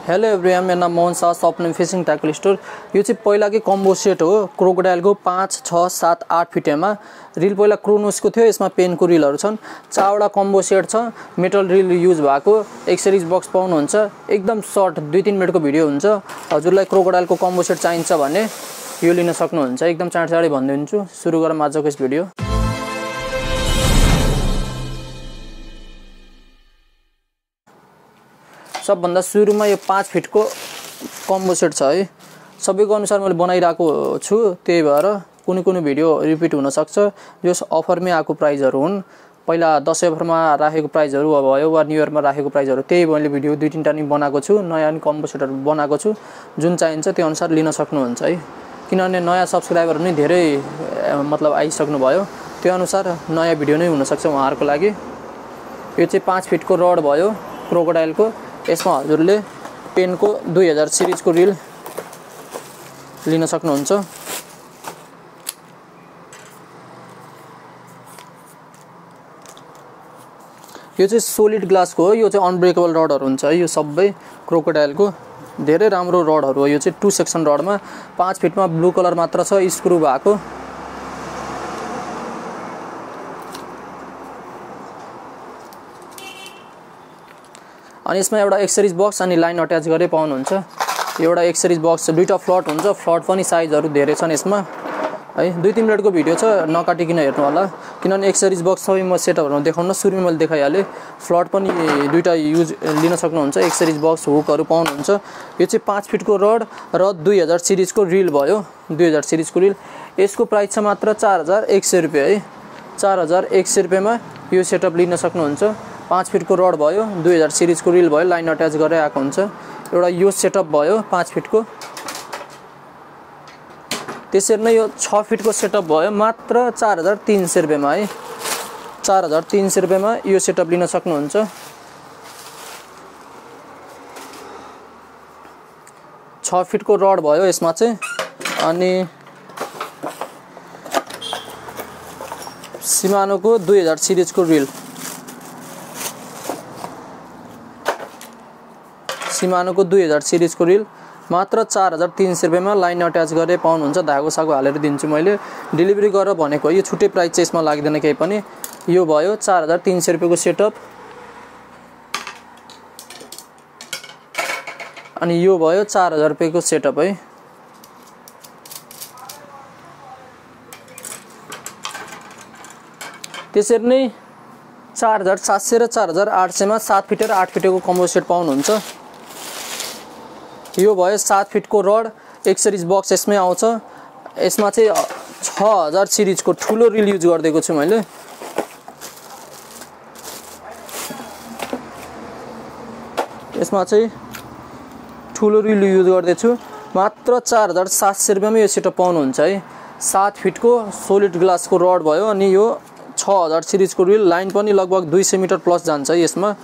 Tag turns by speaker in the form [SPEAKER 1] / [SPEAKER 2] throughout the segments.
[SPEAKER 1] Hello everyone, मेरो नाम मोहन शाह, स्वप्न फिसिङ ट्याकल स्टोर। यो चाहिँ पहिलाकै कम्बो सेट हो क्रोकोडाइलको 5, 6, 7, 8 फिटेमा। रिल पहिला क्रोनोसको थियो, यसमा पेनको रिलहरू छन्। 4वटा कम्बो सेट छ, मेटल रिल युज भएको। एक्सरिज बक्स पाउनुहुन्छ। एकदम सर्ट 2-3 मिनटको भिडियो हुन्छ। हजुरलाई क्रोकोडाइलको कम्बो सेट चाहिन्छ भने यो लिन सक्नुहुन्छ। एकदम चाँडै भनिदिन्छु। सुरु गरौँ आजको यस भिडियो। सबभन्दा सुरुमा यो 5 फिटको कम्बो सेट छ है। सबैको अनुसार मैले बनाइरहेको छु, त्यही भएर कुनै भिडियो रिपिट हुन सक्छ। यो अफरमै आएको प्राइजहरू हुन्। पहिला दसैँ अफरमा राखेको प्राइजहरू भयो वा न्यू इयरमा राखेको प्राइजहरू, त्यही मैले भिडियो 2-3टा नि बनाएको छु। नयाँ नि कम्बो सेटहरू बनाएको छु। जुन चाहिन्छ त्यो अनुसार लिन सक्नुहुन्छ है। किनभने नयाँ सब्सक्राइबर नि धेरै आइसक्नु भयो, त्यो अनुसार नयाँ भिडियो नै हुन सक्छ उहाँहरुको लागि। यो चाहिँ 5 फिटको रड भयो क्रोकोडाइलको। यसमा हजुरले पेनको 2000 सिरिजको रिल लिन सक्नुहुन्छ। यो चाहिँ सोलिड ग्लासको हो। यो चाहिँ अनब्रेकेबल रडहरू हुन्छ है। यो सबै क्रोकोडाइलको धेरै राम्रो रडहरू हो। यो चाहिँ 2 सेक्सन रडमा 5 फिटमा ब्लू कलर मात्र छ, स्क्रु भएको। अनि यसमा एउटा एक्सरिज बक्स अनि लाइन अट्याच गरे पाउनुहुन्छ। एउटा एक्सरिज बक्स, दुईटा फ्लट हुन्छ। फ्लट पनि साइजहरू धेरै छन् यसमा है। 2-3 मिनटको भिडियो छ, नकाटिकन हेर्नु होला। किनभने एक्सरिज बक्स सबै म सेटअपहरुमा देखाउन सुरुमा मैले देखाइहालेँ। फ्लट पनि दुईटा युज लिन सक्नुहुन्छ। एक्सरिज बक्स, हुकहरू पाउनुहुन्छ। यो चाहिँ 5 फिटको रड र 2000 सिरिजको रिल भयो। 2000 सिरिजको रिल, यसको प्राइस छ मात्र 4100 रुपैयाँ है। 4100 रुपैयाँमा यो सेटअप लिन सक्नुहुन्छ। 5 फिटको रड भयो, 2000 सिरिजको रिल भयो, लाइन अट्याच गरेर आएको हुन्छ। एउटा यो सेटअप भयो 5 फिटको। त्यसरी नै यो 6 फिटको सेटअप भयो मात्र 4300 रुपैयाँमा है। 4300 रुपैयाँमा यो सेटअप लिन सक्नुहुन्छ। छ फिटको रड भयो यसमा चाहिँ। अनि सिमानोको 2000 सिरिजको रिल, सिमानोको 2000 सिरिजको रिल मात्र 4300 रुपैयाँमा लाइन अट्याच गरेर पाउनुहुन्छ। धागो सागो हालेर दिन्छु मैले। डेलिभरी गरेर भनेको यो छुट्टै प्राइस चाहिँ यसमा लाग्दैन केही पनि। यो भयो 4300 रुपैयाँको सेटअप। अनि यो भयो 4000 रुपैयाँको सेटअप है। त्यसरी नै 4700 र 4800 मा 7 फिट र 8 फिटको कम्बो सेट पाउनुहुन्छ। यो भयो 7 फिटको रड, एक्सरिज बक्स यसमै आउँछ। यसमा चाहिँ 6000 सिरिजको ठुलो रिल युज गरिदिएको छु मैले। यसमा चाहिँ ठुलो रिल युज गर्दैछु। मात्र 4700 रुपैयाँमा यो सेटअप पाउनुहुन्छ है। 7 फिटको सोलिड ग्लासको रड भयो। अनि यो 6000 सिरिजको रिल, लाइन पनि लगभग 200 मिटर प्लस जान्छ है यसमा।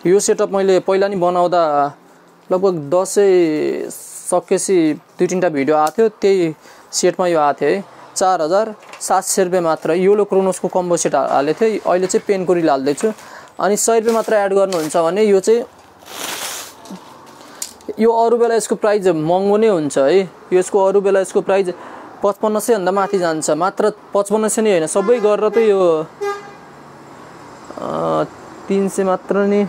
[SPEAKER 1] यो सेटअप मैले पहिला नि बनाउँदा लगभग दसैँ सकेपछि 2-3टा भिडियो आएको थियो, त्यही सेटमा यो आएको थियो है। 4700 रुपैयाँ मात्र। योलो क्रोनोसको कम्बो सेट हालेको थिएँ, अहिले चाहिँ पेनको रिल हाल्दैछु। अनि 100 रुपैयाँ मात्र एड गर्नुहुन्छ भने यो चाहिँ, यो अरू बेला यसको प्राइस महँगो नै हुन्छ है। यसको अरू बेला यसको प्राइस 5500 भन्दा माथि जान्छ। मात्र 5500 नै होइन, सबै गरेर त यो 300 मात्र नि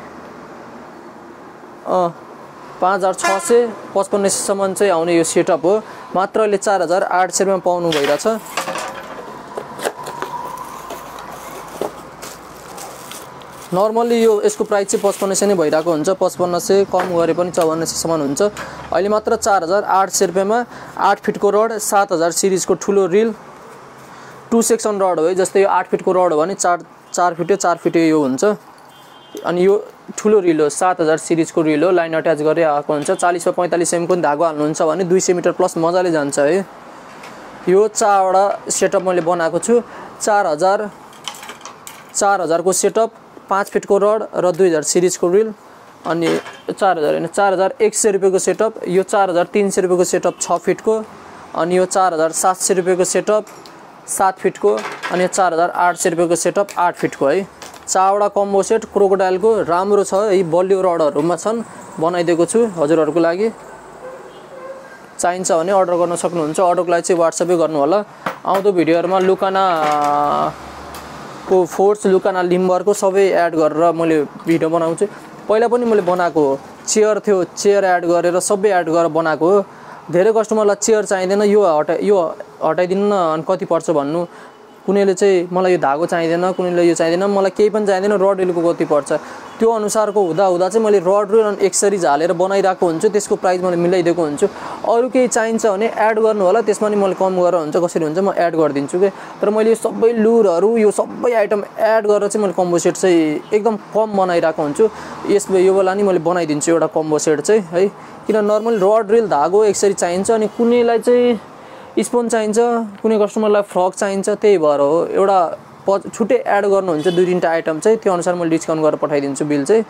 [SPEAKER 1] 5600 5500 सम्म चाहिँ आउने यो सेटअप हो। मात्र अहिले 4800 रुपैयाँमा पाउनु भइरहेछ। नर्मली यो यसको प्राइस चाहिँ 5500 नै भइरहेको हुन्छ। 5500 कम गरे पनि 5400 सम्म हुन्छ। अहिले मात्र 4800 रुपैयाँमा 8 फिटको रड, 7000 सिरिजको ठुलो रिल, 2 सेक्सन रड हो है। जस्तै यो 8 फिटको रड हो भने 4 फिटे यो हुन्छ। अनि यो ठुलो रिल हो, 7000 सिरिजको रिल हो, लाइन अट्याच गरेर आएको हुन्छ। 40 वा 45 एम को धागो हाल्नुहुन्छ भने 200 मिटर प्लस मजाले जान्छ है। यो 4वटा सेटअप मैले बनाएको छु। 4000 को सेटअप, 5 फिटको रड र 2000 सिरिजको रिल। अनि 4000 हैन, 4100 रुपैयाँको सेटअप। यो 4300 रुपैयाँको सेटअप 6 फिटको। अनि यो 4700 रुपैयाँको सेटअप 7 फिटको। अनि यो 4800 रुपैयाँको सेटअप 8 फिटको है। 4वटा कम्बो सेट क्रोकोडाइलको राम्रो छ है। बलियो रडहरुमा छन्। बनाइदिएको छु हजुरहरूको लागि। चाहिन्छ भने अर्डर गर्न सक्नुहुन्छ। अर्डरको लागि चाहिँ WhatsApp गर्नु होला। आउँदो भिडियोहरुमा लुकाना को फोर्स, लुकाना लिम्बरको सबै एड गरेर मैले भिडियो बनाउँछु। पहिला पनि मैले बनाएको हो, चेयर थियो, चेयर एड गरेर सबै एड गरेर बनाएको हो। धेरै कस्टमरलाई चेयर चाहिँदैन, यो हटाइदिनु न अनि कति पर्छ भन्नु, कुनैले चाहिँ मलाई यो धागो चाहिँदैन, कुनैले यो चाहिँदैन, मलाई केही पनि चाहिँदैन, रड रिलको कति पर्छ त्यो अनुसारको हुँदा चाहिँ मैले रड रिल अनि एक्सेसरिज हालेर बनाइरहेको हुन्छु। त्यसको प्राइस मैले मिलाइदिएको हुन्छु। अरू केही चाहिन्छ भने एड गर्नु होला, त्यसमा नि मैले कम गरेर हुन्छ, कसरी हुन्छ म एड गरिदिन्छु के। तर मैले यो सबै लुरहरू, यो सबै आइटम एड गरेर चाहिँ मैले कम्बो सेट चाहिँ एकदम कम बनाइरहेको हुन्छु। यो बेला नि मैले बनाइदिन्छु एउटा कम्बो सेट चाहिँ है। किन नर्मल रड रिल, धागो, एक्सेसरिज चाहिन्छ अनि कुनैलाई चाहिँ स्पोन चाहिन्छ, कुनै कस्टमरलाई फ्रक चाहिन्छ, त्यही भएर हो एउटा छुट्टै एड गर्नुहुन्छ 2-3टा आइटम चाहिँ, त्यो अनुसार मैले डिस्काउन्ट गरेर पठाइदिन्छु बिल चाहिँ।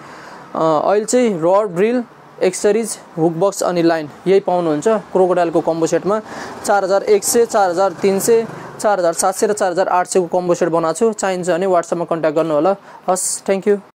[SPEAKER 1] अहिले चाहिँ rod reel, accessories, hook box अनि लाइन यही पाउनुहुन्छ क्रोकोडाइलको कम्बो सेटमा। 4100, 4300, 4700 र 4800 को कम्बो सेट बनाएको छु। चाहिन्छ भने WhatsApp मा कन्ट्याक्ट गर्नु होला। हस्, थ्यांक यू।